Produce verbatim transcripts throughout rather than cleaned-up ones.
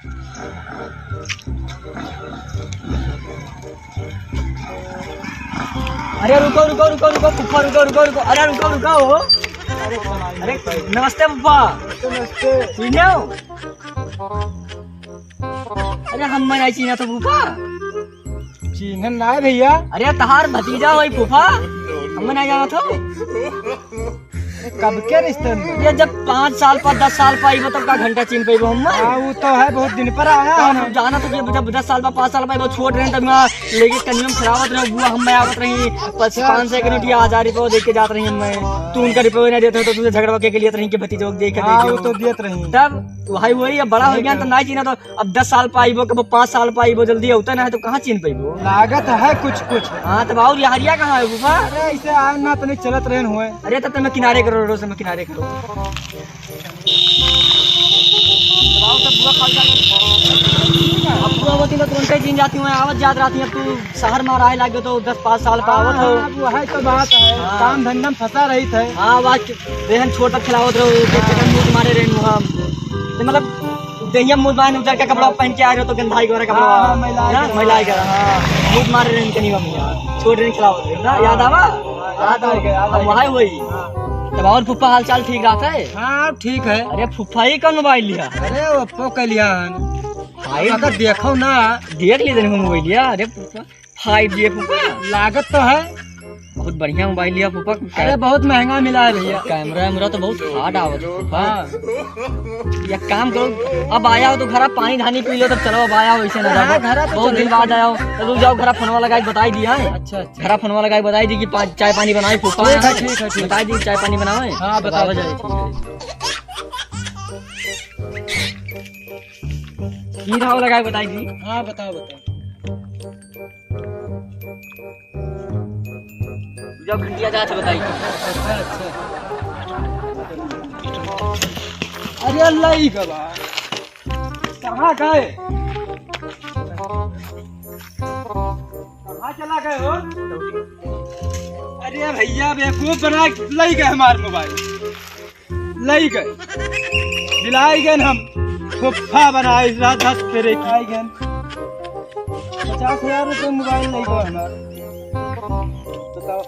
अरे रुको, रुको, रुको, रुको, फूफा, रुको, रुको, रुको, अरे रुको, रुको हो। अरे नमस्ते फूफा। नमस्ते। चिन्हे हो? अरे हम नाहीं चिन्हत हो फूफा। चिन्हन नाहीं भइया। अरे तहार भतीजा होई फूफा, हम नाहीं जानत हो। कब के रिश्ते में? ये जब पाँच साल पर, दस साल पर आइबो तब का घंटा चिन्ह पइबो हम। हाँ, वो तो है, बहुत दिन पर आया है ना। जानत हो कि जब दस साल पर, पाँच साल पर आइबो, छोट रहे तब यहाँ लेके कनिया में खिलावत रहे, बुआ हम आवत रही, पाँच सौ के नोटिया, हजार रुपये देके जात रही हम। तू उनका रुपये नाहीं देत रहे तो तुझे झगड़ा के लिए रही कि भतीजो के देखे हाँ, देखे वो हो। तो दियत रही। तब भाई वही अब बड़ा हो गया तो नाहीं चिन्हत हो। अब दस साल पाइबो, कबो पाँच साल पाइबो, जल्दी अउते ना है तो कहाँ चिन्ह पाइबो? लागत है कुछ कुछ। हाँ, तब और ये हरिया कहाँ है फूफा? अरे, ऐसे आए ना, तनी चलत रहन हुए। अरे, तब तब मैं किनारे करो, रोड से मैं किनारे करो। तब आओ, तब बुआ खाल जाए। अब बुआ होती ना, तुरंते चिन्ह जाती हूँ, आवत जात रहती है। अब तू शहर में रहे लागे तो दस पाँच साल का आवत हो। हाँ, वो है तो बात है। हाँ। काम धंधा में फंसा रही थे। हाँ, बात रहन छोट तक खिलावत रहो, देख के मुंह मारे रहन हम। तो मतलब देहिया मुंह बांध उजर का कपड़ा पहन के आ रहे हो तो गंधाई गोरा कपड़ा। हाँ, हाँ, मैला ना, गया। मैला गया, हाँ। मुंह मारे रहन कनी हम यार। छोट रहन खिलावत रहे ना, याद आवा? हाँ, याद आ गया, याद आ अब गया। वही वही। हाँ। तब और फूफा हाल चाल ठीक रहत है? हाँ, ठीक है। अरे फूफा ही कौन मोबाइल लिया? अरे ओप्पो का लिया हन। भाई अगर देखो ना। देख ली तनी मोबाइल लिया, अरे फूफा। फाइव जी है फूफा। लागत तो है। बहुत बढ़िया मोबाइल लिया फूफा। अरे बहुत महंगा मिला है भैया। कैमरा वैमरा तो बहुत हार्ड आवत है फूफा। हाँ। एक काम करो, अब आया हो तो घरा पानी धानी पी लो, तब चलो, अब आया हो ऐसे ना हाँ, जाओ। घरा तो बहुत चलो। दिन बाद आया हो, तो रुक जाओ, घरा फोनवा लगाई बताई दिया है। अच्छा, अच्छा। घरा फोनवा लगाई बताई दी कि पा-, चाय पानी बनाए फूफा। ठीक है, ठीक है, ठीक है। बताई दी चाय पानी बनावे। हाँ, बताओ। बाबा जाए, ठीक है। की रहा लगाई बताई दी। हाँ, बताओ, बताओ। जब घंटिया जात है बताई। अच्छा, अच्छा। अरे अल्लाह ही गवा। कहाँ गए? कहाँ चला गए हो? अरे भैया बेवकूफ बना लई गए हमार मोबाइल। लई गए। दिलाई गए हम। फुफ्फा बनाए रात दस फेरे की। आई गए। पचास हजार रुपये मोबाइल लई गए हमार। बताओ।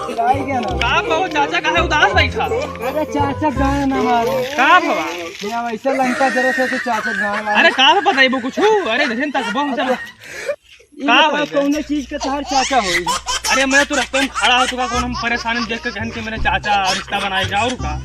दिलाई गए ना। का कहो चाचा, काहे उदास बैठा? अरे चाचा गाना ना मारो। का भवा? यहाँ वैसे लंका जरा से तो चाचा गाना मारो। अरे का बताइबो कुछ? अरे जैसे तक बहुत ये का बताओ, भइल? कौनो चीज के तोहार चाचा होई? अरे, मैं तो रस्ते में खड़ा हो चुका, कौन हम परेशानी देख के कहन के मेरे चाचा रिश्ता बनाए जाओ का?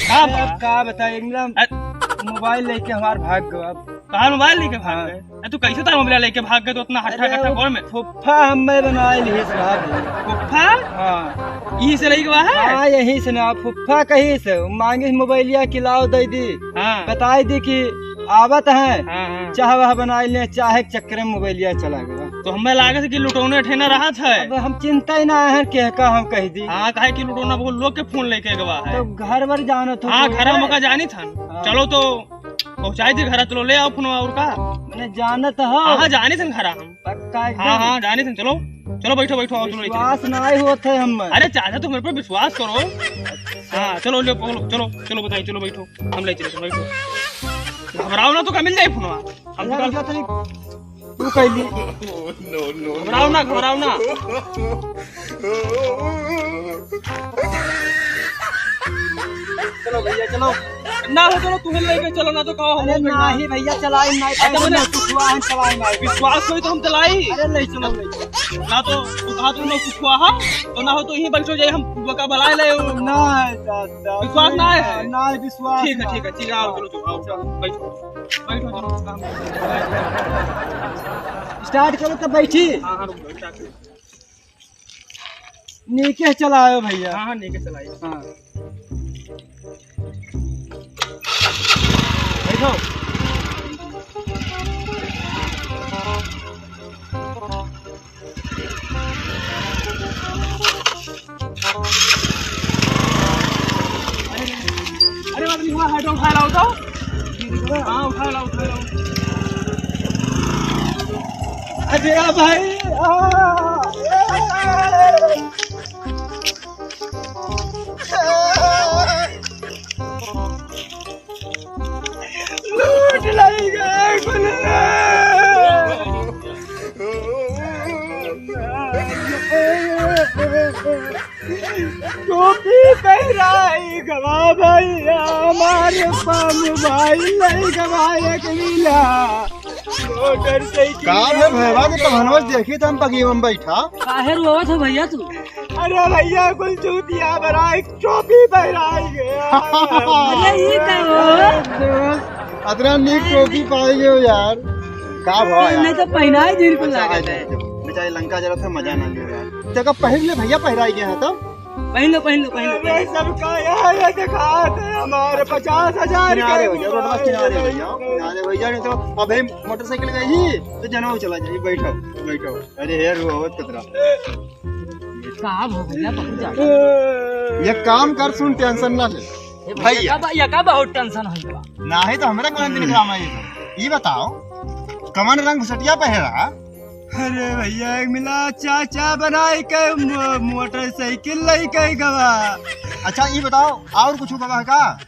का अरे, बा? अब का बताई, एकदम अ- मोबाइल लेके हमार भाग गवा। कहाँ मोबाइल लेके भाग हाँ। गए? अरे, तू कैसे तार मोबाइल लेके भाग गए? तो उतना हट्ठा अरे, कट्ठा वो कौन में? फुफ्फा हम मैं बनाए लिए साहब। फुफ्फा? हाँ। यहीं से लेके हुआ है? हाँ, यहीं से ना, फुफ्फा कहीं से मांगे मोबाइलिया कि लाओ दे दी। हाँ। बताई दी कि आवत है, हाँ, हाँ। चाह वाह बनाई ले, चाहे के चक्कर में मोबाइलिया चला गवा। तो हमें लागत है कि लुटौने ठेना रहत है। अब हम चिंता ही ना है, के का हम कह दी। हाँ, काहे कि लुटौना बहुत लोग के फोन लेके गवा है। तो घर बर जानो तो हाँ, कोई घर है? मौका जानी था। हाँ। चलो तो पहुँचाई दे घर, चलो ले आओ फोन और का। मैंने जानत हो। हाँ, हाँ, जानी था घर हम। पक्का एकदम? हाँ, हाँ, जानी था, चलो। चलो बैठो, बैठो, आओ, चलो, विश्वास ना ही होत है हम। अरे चाचा, तुम मेरे पर विश्वास करो। हाँ, चलो, ले, चलो, चलो, चलो, बताइए, चलो, बैठो। हम ले चले, बैठो। घबराओ ना, तो का मिल जाए फोनवा। हम यार, तो क्या तनी तू कैली? घबराओ ना, घबराओ ना। चलो भैया, चलो। ना हो, चलो, तुम्हें लेके चलो ना, तो कहो, हम अरे लोग बैठा। नहीं भैया, चलाई नहीं, अच्छा, पहले मैंने ना कुछ हुआ है, चलाई नहीं। विश्वास कोई तो हम चलाई। अरे ले चलो, ले चलो। ना तो, तू कहा तुम लोग कुछ हुआ है, तो ना हो तो यहीं बैठो जाए, हम बका बुलाए ले। ना, ना, ना, विश्वास ना है? ना, विश्वास ठीक है, ना। ठीक है, ठीक है, आओ, चलो, चलो, आओ, चलो, बैठो। बैठो, चलो, काम। स्टार्ट करो तो बैठी। हाँ, हाँ, रुक जाओ, स्टार्ट करो। नीके चलायो भैया। हाँ, हाँ, नीके चलायो। हाँ। बैठो। अरे, अरे, अरे, वहाँ हटो, उठा लाओ तो। हाँ, उठा लाओ, उठा लाओ। अरे, आ भाई, आ। लूट ले टोपी पहिराई गवा भैया, हमारे पास मोबाइल नहीं गवा एक मिला। मोटरसाइकिल का हो भैया, के तमनवा देखी त हम बगिया में बैठा। काहे रोवत हो भैया तू? अरे भैया, कुल चूतिया बना एक टोपी पहिराई गया। अरे ई का हो? अतना नीक टोपी पाई गयो यार। का भाव यार? नहीं तो पहिनाई दिन को अच्छा, लागत है। बेचारे लंका जरा सा मजा ना लियो यार। तेका पहिर ले भैया, पहिराई गया है तो। पहिन लो, पहिन लो, पहिन लो। अरे सबका यार, ये दिखात है हमारे पचास हजार किनारे के हो जाओ, रोड पर किनारे हो जाओ, किनारे हो जाओ, नहीं तो अबे मोटरसाइकिल गई ही तो जनवा चला जाई। बैठो, बैठो। अरे यार, वो आवत कतरा। का हो भैया, बहुत ज्यादा। ये काम कर, सुन, टेंशन ना ले। ये भैया, भैया। का बा-, ये का बहुत टेंशन है बा? नाही तो हमरा कौन दिन काम आई तो। ई बताओ, कवन रंग घुसटिया पहिरा? अरे भैया, एक मिला चाचा बनाई के मो-, मोटरसाइकिल लई के गवा। अच्छा, ई बताओ, और कुछ गवा है का?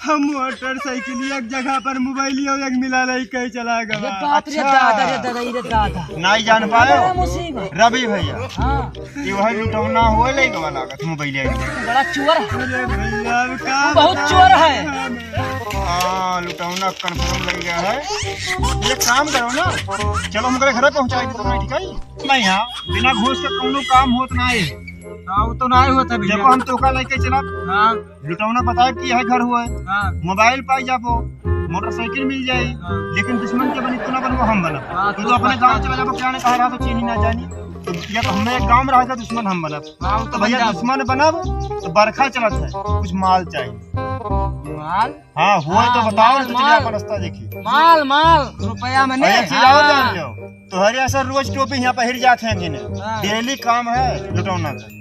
हम मोटरसाइकिल एक जगह पर मोबाइल एक मिला लई के चला गवा। अरे बाप रे अच्छा। दादा, रे दादा, रे दादा। नाही जान पायो? अरे मुसीबत। रवि भैया। हाँ। ये वही लुटौना हुआ लई गवा लागत मोबाइल एक। बड़ा चोर है। अरे भैया, अब का वो बहुत बताएं चोर है। हम? हाँ, लुटौना confirm लग गया है। एक काम करो ना, चलो हमरे घरे पहुँचाई दो, ठीक है? नहीं, यहाँ बिना घूस के कौनो काम होत नाही। हाँ, वो तो नाही होत है भैया। देखो, हम तोका लेके चला। हाँ। लुटौना बताए कि यह घर हुआ है। हाँ। मोबाइल पाई जाबो, मोटरसाइकिल मिल जाई। हाँ। लेकिन दुश्मन के बनी, तू ना बनबो, हम बनब। हाँ, तू तो अपने गाँव चला जाबो, क्या ने कहा रहा तो चीनी ना जानी। तो या तो हमें एक गाँव में रहा था, दुश्मन हम बनब। हाँ, वो तो तो भैया बन जाबो। दुश्मन बनब, तो बरखा चलत है, कुछ माल चाहिए। माल? हाँ, हुआ है तो माल, बताओ, माल, तो चलिए माल। अपन रास्ता देखी। माल, माल, रुपया मने? अरे, एक चीज और हाँ। जान लो, तोहरे ऐसा रोज टोपी यहाँ पहिर जात हैं कि नहीं? हाँ। डेली काम है लुटौना का।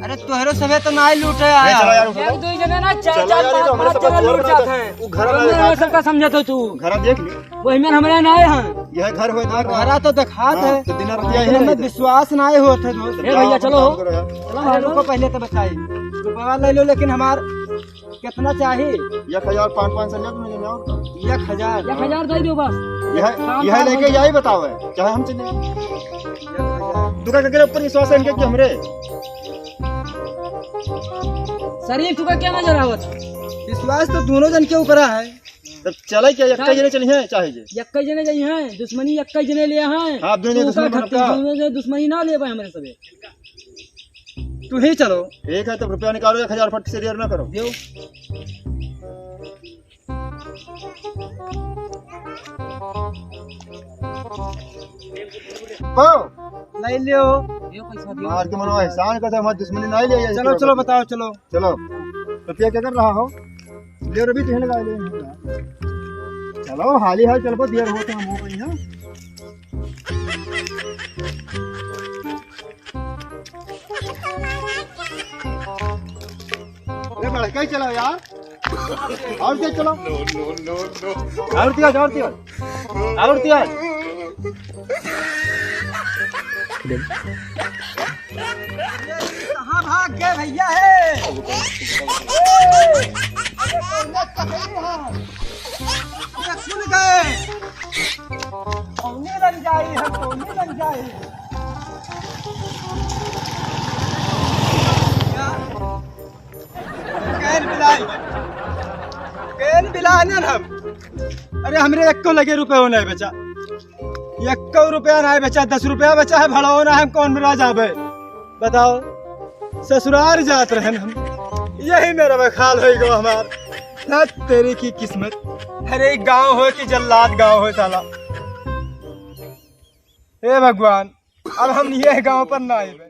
अरे, तोहरे सभे तो नाही लूटे आया। चलो यार, एक दो जने ना, चार, चलो चार, यार, ये पाँच, तो हमारे पाँच सब जने घर लूट बना जात है। वो घर वाला हमें देखा सबका समझत हो तू। घर देख ली। वही में हमारे ना आए हैं। यह घर हुए तो हाँ, घरा तो देखात हाँ, है। तो दिन रात यही लेकिन हमें रहते। विश्वास नाही होत है दोस्त। ए भैया, चलो। काम करो यार। चलो, अरे, रुको, पहले तो बताई। रुपया ले लो, लेकिन हमार कितना चाही? एक हजार पाँच, पाँच सौ ले लो, नहीं और का? एक हजार? एक हजार दे दो बस। यह, काम यह काम लेके हो जाए। यही बताओ है, चाहे हम चले। एक हजार। तू का के ऊपर विश्वास है इनके कि हमरे? शरीफ तू का क्या नजर आवत? विश्वास तो दोनों जन के ऊपर है। तब चले क्या, एक चल। जने चली हैं, चाहे जे? एक जने जाई हैं, दुश्मनी एक जने ले हैं। आप दोनों तू दुश्मन का बनता? खत्ती, दोनों जने दुश्मनी ना ले पाए हमरे सबे। तू ही चलो। ठीक है, तो रुपया निकालो, एक हजार फट से देर ना करो। देओ। पाओ। ले लियो। देओ पैसा, देओ। मार के मनो एहसान का था, हमारी दुश्मनी ना ले, चलो, चलो, बताओ, चलो। चलो। रुपया क्या कर रहा हो? ले रवि, तुहे लगा ले। चलो, हाली हाल चल, बहुत देर होत है, हम हो गई हैं। अरे, बढ़ के ही चलाओ यार। और तेज चलाओ। No, no, no, no। और तेज, और तेज। और तेज। कहाँ भाग गए भैया है? अरे, कौन है? अरे, सुन गए। कौने रंग जाई है, कौने रंग जाई? केन बिलाई, केन बिलाई ने हम। अरे, हमरे एक्को लगे रुपयो नाही बचा, एक्को रुपया नाही बचा, दस रुपया बचा है, भड़ो ना हम कौन मिला जाबे? बताओ, ससुरार जात रहन हम, यही मेरा बखाल होई गो हमार। हद तेरी की किस्मत, हर एक गांव हो कि जल्लाद गांव हो साला। हे भगवान, अब हम यह गांव पर ना आइबे।